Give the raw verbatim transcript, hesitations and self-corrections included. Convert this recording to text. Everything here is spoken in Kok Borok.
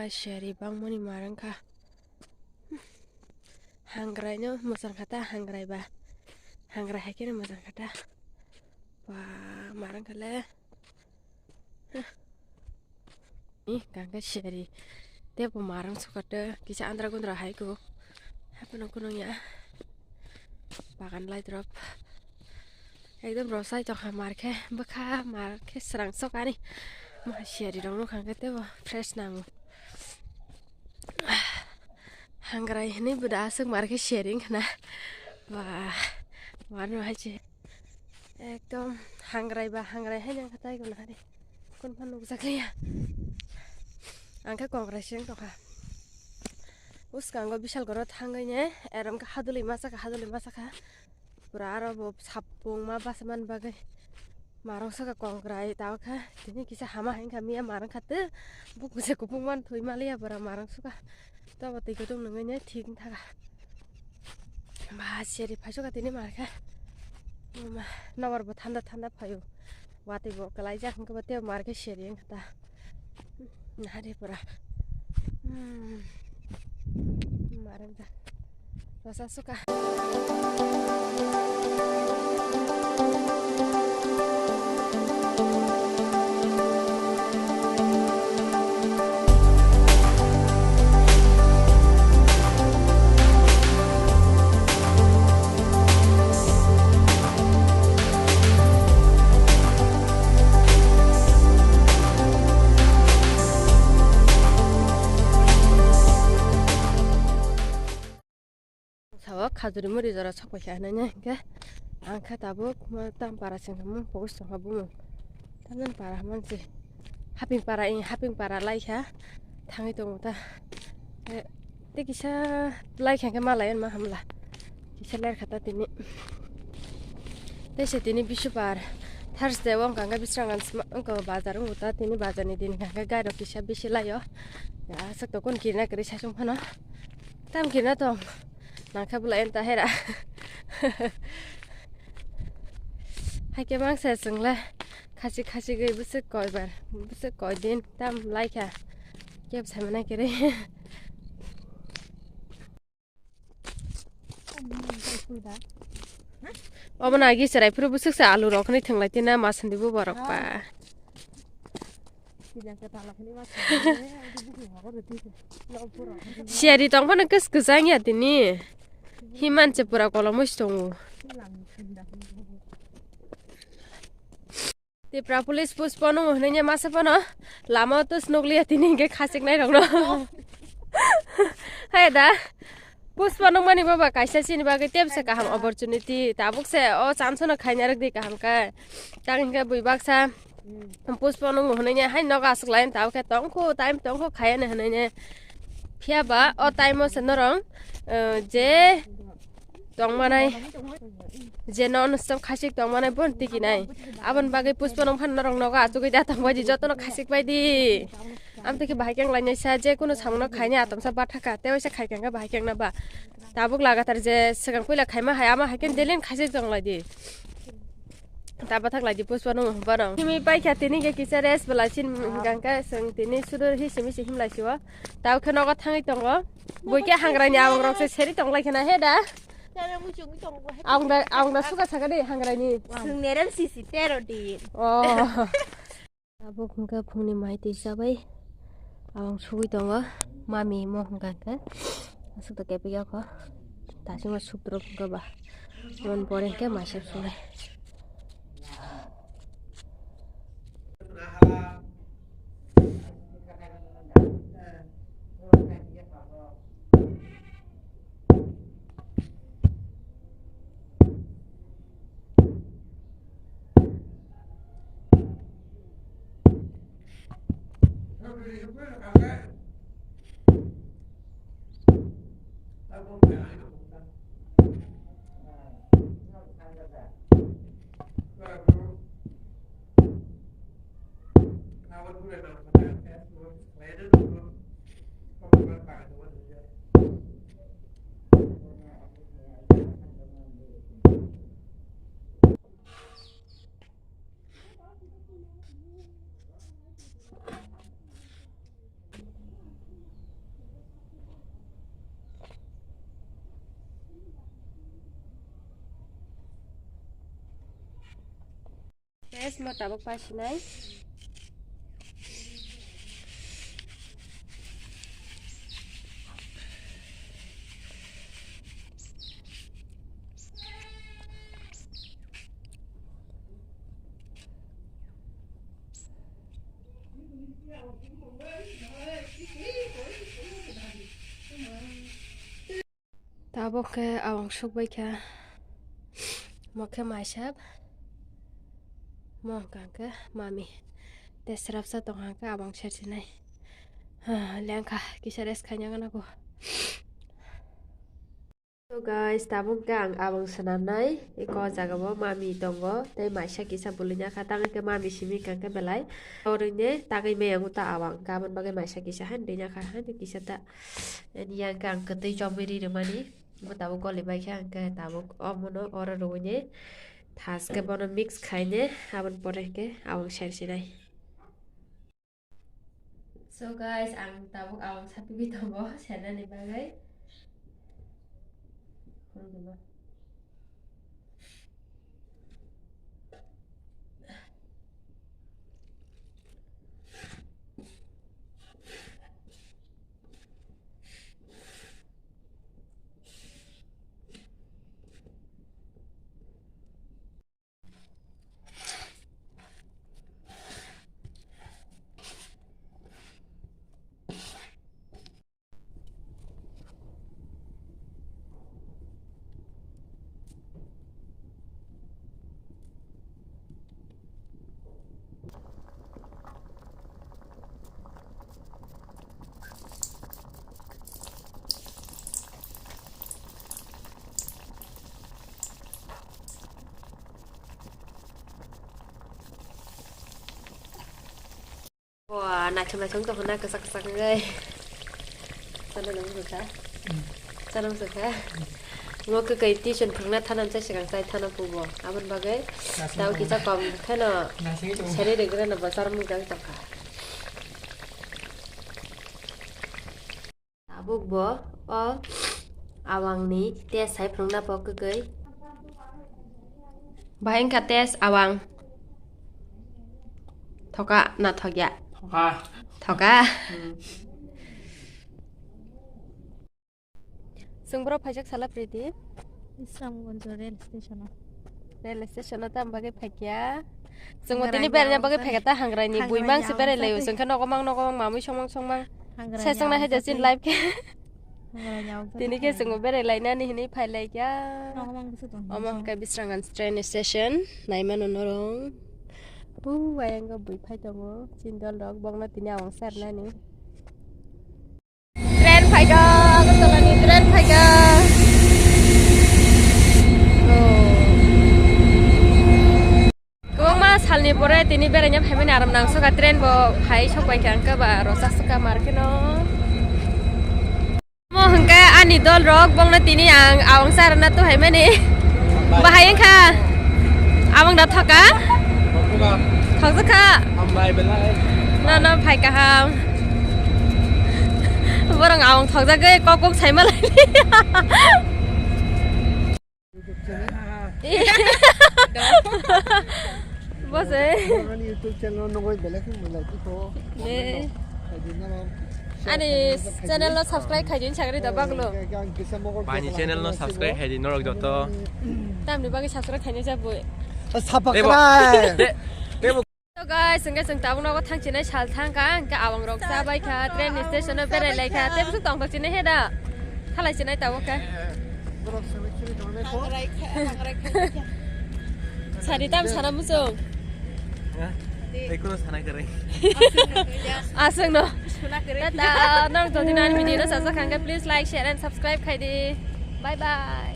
Seri bangmani marang kha. Hangrai no mosang kha ta, hangrai ba. Hangrai hai khe no mosang kha ta. Ba, marang kha le. Ih, kangkhe seri. Tebo marang sukato, kisa andra gundra hai ko. Hapono kunung ya. Bagan lai drop. Ekdom rosai tongkha mar khe, bwkha mar khe srang sok ani. Mo seri rok nukha khe tebo fresh nango. Hangrai hinui bwda aswk mar khe seri wngkha na. Ba, mar no hai se. Ekdom hangrai ba hangrai hai nang kha tai guna hari. Kun phan nukjak liya. Ang khe kongrai se wng tongkha. Uskango bishal goro thangwi ne, eram khe hadulwi ma sakha, hadulwi ma sakha. Pura aro bo sapung ma basa man bagwi. Marong saka kongrai tao kha. Tini kisa hama hai wngkha miya marong kha tw. Buk bwsa kupung man thwi ma liya bwra marong suka. Tobo twi kutung nungwi ne thik wng thaga. Ba seri phaisoka tini mar khe. Mama, nobar bo thanda thanda phaio. Watwi bo kwlai jak hwnkhe bo tei mar khe seri wngkha ta. Nahari pura. Hmm. Mar wngkha. Rosa suka. Sao khajuri muri jora sok paikha hinui hinkhe ang khe tabuk ma tam para sengkha mung focus tongkha bumung. Tamjani para mansi haping para, ing haping para laikha thangwi tongo ta. Eh, tei kisa laikha khe malai ma hamla. Kisa lerkha ta tini. Tei se tini bisupar Thursday o wngkha khe bisrangan sma wngkha bazar wngo ta tini bazar ni din kha khe gari rok kisa bisi laio. Aswk tokon kirina kwrwi saichung phano. Tam kirina tong. Nangkha bwlai ta hera. Haikhe mangsa chwngla khachik khachigwi bwswk koibar bwswk koidin tam laikha kebo saimana kwrwi. Obo na agi chwrai phuru bwswk se alu rok hinui thwnglai tina ma sandi bo borok ba. Siyari tong phano kwchwng kwchang ya tini. Himan se pura kolomoi se tongo. Tipra police push pono hinui masa pono lama o tus nukliya tini hinkhe khachik nai rokno. Hai da. Push pono mani baba kaisa chini bagwi tebsa kaham opportunity. Tabuk se o chance no khaina rwk di kaham khe. Tang hinkhe bui baksa. Push pono hinui ne hai nogo aswk lai tao khe tongkho time tongkho khaya ne hinui ne. Phiya ba o time o se norong, eh, je tongmanai je non stop khasik tongmanai bon tiki nai. Abon bagwi push pono phan norong nogo aswk da tongbai di jotono khasik bai di. Am tiki bahai keng lai naisa je kuno samung no khaini atomsa bathaka tei waisa khai keng bahai keng na ba. Tabuk lagatar je swkang puila khaima hai ama hai khe delin khasik tong lai di. Ta bathak lai di push pono hum pono. Himi paikha tini khe kisa rest bwlai sin hingkang khe swng tini sudur hi simi si him lai siwo. Tao khe nogo thangwi tongo. Bui khe hangrai ni abang rok se seri tong lai khena he da. Ang da, ang da suka saka de hangrai ni. Swng nerem sisi tero din. Oh. Tabuk hwnkhe phungni mai twi chabai abang sugwi tongo. Mami mo hwnkha hwnkhe aswk to kepik yakho. Tasima sutro hwnkhe ba. Mon pore hwnkhe maisap sunai. Guys, mo tabuk pasinai. Tabuk khe awang sukbai kha. Mo khe maisap. Mo hwnkha khe mami. Tei srapsa tong hwnkha khe awang sersinai. Lengkha kisa rest khaina gana go. So guys, tabuk khe ang awang swnamnai. Eko jaga bo mami tongo. Tei maisa kisa bwlwi nakha. Tang khe mami simi hwnkha khe belai. Orwini tangwi maya wngkha ta awang. Aboni bagwi maisa kisa han rwi nakha. Hani kisa ta. Ani yang khe ang kwtwi chomwi ri rwmani. Bo tabuk goli bai khe ang khe tabuk omono oro rwini thas khe bono mix khaine aboni pore khe awang sersinai. So guys, ang tabuk awang sapigwi tongo sernani bagwi. Wah, naithok naithok tongkha na, kwchak kwchak wngwi. Chana nang bwkha. Chana bwkha. Ngo kwkai tuition phwrwngna thana msai swkang chai thana pubo. Aboni bagwi tao kisa kom kheno seri rwgwrano bo chormung jagwi tongkha. Tabuk bo o awangni test hai phwrwngna bo kwkwi. Bahai wngkha test awang. Thoka na thokya? Thoka. Thoka. Hmm. Chwng borok phaijak sala Priti. Islamganj rail station o. Rail station o tamo bagwi phaikya? Chwngbo tini beraina bagwi phaikya ta Hangrai ni buimang se berai laio. Chwngkhe nogo mang nogo mang mamui songmang songmang. Sesongna haja chin live khe. Tini khe chwngbo berai lainani hinwi phai laikya. Omo hwnkhe Bisranganj train station naimano norong. Bu ayang o bui phai tongo chin dol rok bokno tini awang sernani. Train phaikha, Agartala ni train phaikha. Oh. Kwbangma salni pore tini beraina phaimani aram nangsukha, train bo phai sokbaikha, hwnkhe ba rwchapsukha mar kheno. Omo hwnkhe ani dol rok, bongno tini ang awang charwna tuhaimani. Bahai wngkha? Abang da thoka? Thokjakha? Hambai belai. No, no, phai kaham. Borok awang thokjagwi kok kok saima lai. Bose. Ani YouTube channel no goi belai khum belai kho. Ne. Ani channel no subscribe khaidi sakri da baglo. Ani channel no subscribe khaidi norok joto. Tamni bagwi subscribe khaini jaboi. Subscribe. So guys, hwnkhe chwng tabuk nogo thang chinai sal thang kha, hwnkhe awang rok cha bai kha, train station o berai lai kha, tei bwswk tong thok chinai he da? Thalai chinai tabuk khe. Sari tam sana muchung. Tei kuno sana kwrwi. Aswk no. Tata, norok jodi no ani video no sajak kha hwnkhe, please like, share and subscribe khai di. Bye bye.